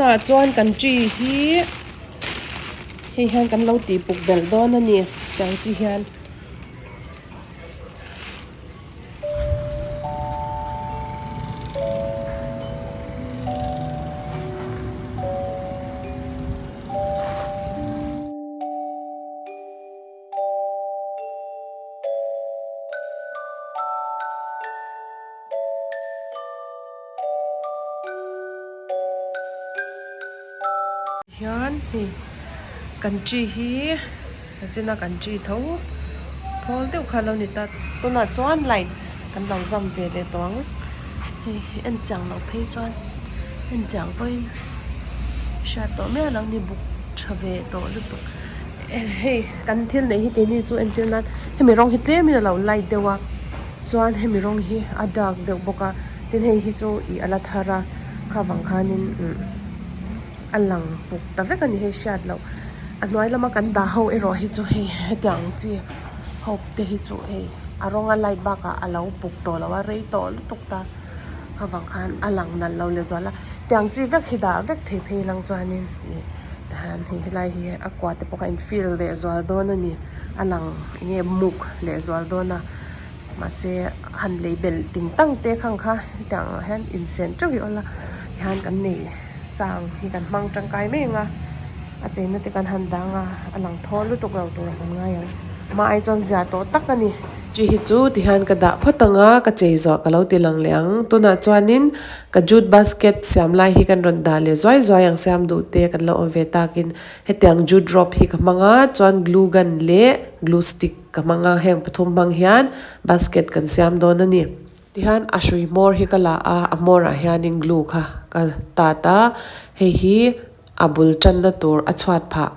Tunah chuan kan tree hi hei hian kan lo tih puk belh dawn a ni tiang chi hian. Hian hei kan tree hi a china kan tree tho thawl deuh kha a lo ni ta tunah chuan lights kan lo zam ve leh tawh ang hei en chiang loh phei chuan en chiang pawhin hriat tawh miah lo ni buk tha ve tawh lutuk hei kan thil neih hi keini chu entir nan hemi rawng hi tlemin a lo light deuh a chuan hemi rawng hi a dark deuh bawk a tin hei hi chu ih a la thar a kha vang khanin umm a lang puk ta vek a ni hei hriat loh a hnuai lama kan dah ho erawh hi chu hei hetiang chi hope te hi chu hei a rawng a light bakah a lo puk tawh lo a rei tawh lutuk ta kha vang khan a lang nalh lo leh zual a tiang chi vek hi dah vek thei phei lang chuanin ih tihian hei helai hi a kua te pawh kha in fill leh zual dawn a ni a lang eng nge muk leh zual dawn a mahse han lei belh ting tang te khang kha hetiang ah hian insen teuh hi awl a tihian kan nei sang hi kan hmang tangkai mai ang a a cheina te kan han dang a a lang thawl lutuk lo turah kan ngai ang amah ai chuan zia tawh tak a ni. Chi hi chu tihian ka dah phawt ang a ka chei zawh ka lo ti lang leh ang tunah chuanin ka jute basket siam lai hi kan rawn dah leh zuai zuai ang siam duh te kan lo awm ve takin hetiang jute rope hi ka hmang a chuan glue gun leh glue stick ka hmang a heng pathum hmang hian basket kan siam dawn a ni. Tihian a hrui hmawr hi ka la a, a hmawrah hianin glue kha ka tat a, hei hi a bul tanna tur a chhuat phah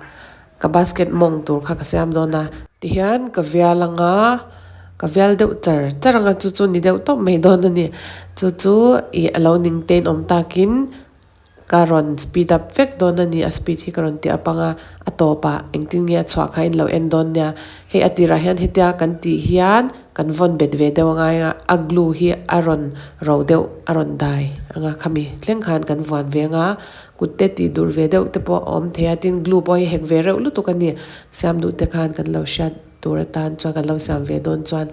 ka basket mawng tur kha ka siam dawn a. Tihian ka vial anga ka vial deuh char char anga chu chu ni deuh tawp mai dawn a ni. Chu chu ih a lo ning te in awm takin Ka rawn speed up vek dawn a ni, a speed hi ka rawn ti up ang a, a tawpah engtin nge a chhuah kha in lo en dawn nia. Hei a tirah hian hetia kan tih hian kan vawn bet ve deuh angai a, a glue hi a rawn ro deuh a rawn dai ang a, khami thleng khan kan vuan ve ang a, kut te tih dur ve deuh te pawh a awm thei a, tin glue pawh hi hek ve reuh lutuk a ni, siam duh te khan kan lo hriat tur atan chuan kan lo siam ve dawn chuan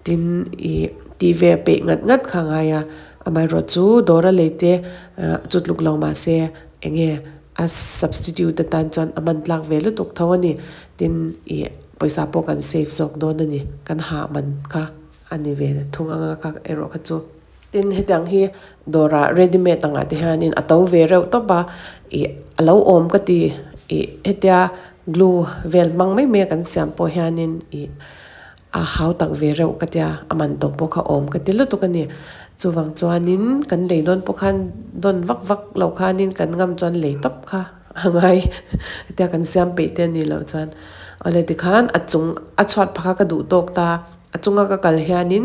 tin ih tih ve peih ngat ngat kha a ngai a. Amaherawh chu dawr a lei te chu tluk lo mah se eng nge a substitute atan chuan a man tlak ve lutuk tho a ni. Tin ih pawisa pawh kan save zawk dawn a ni. Kan hah man kha a ni ve thung anga kha erawh kha chu. Tin hetiang hi dawrah ready made angah te hianin a to ve reuh tawp a ih a lo awm ka ti ih hetia glue vel hmang mai mai a kan siam pawh hianin ih A hau tak ve reuh ka tia, a man tawk pawh kha awm ka ti lutuk a ni. Chuvang chuanin kan lei dawn pawh khan dawn vak vak loh khanin kan ngam chuan lei tawp kha a ngai hetia kan siam peih te a nih loh chuan. Awle tikhan a chung a chhuat phah kha ka duh tawk ta, a chunga ka kal hianin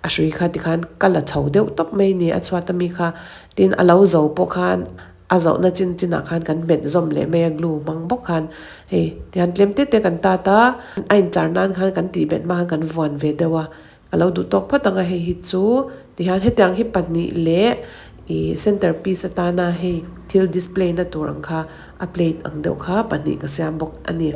a hrui kha tikhan ka la chho deuh tawp mai ni a chhuat ami kha. Tin a lo zo pawh khan A zohna chin chinah khan kan hmet zawm leh mai a glue hmang bawk khan hei tihian tlem te te kan tat a, a inchar nan khan kan tih bet hma khan kan vuan ve deuh a, ka lo duh tawk phawt ang a hei hi chu tihian hetiang hi pahnih leh ih center piece atana hei thil display na tur ang kha a plate ang deuh kha pahnih ka siam bawk a ni.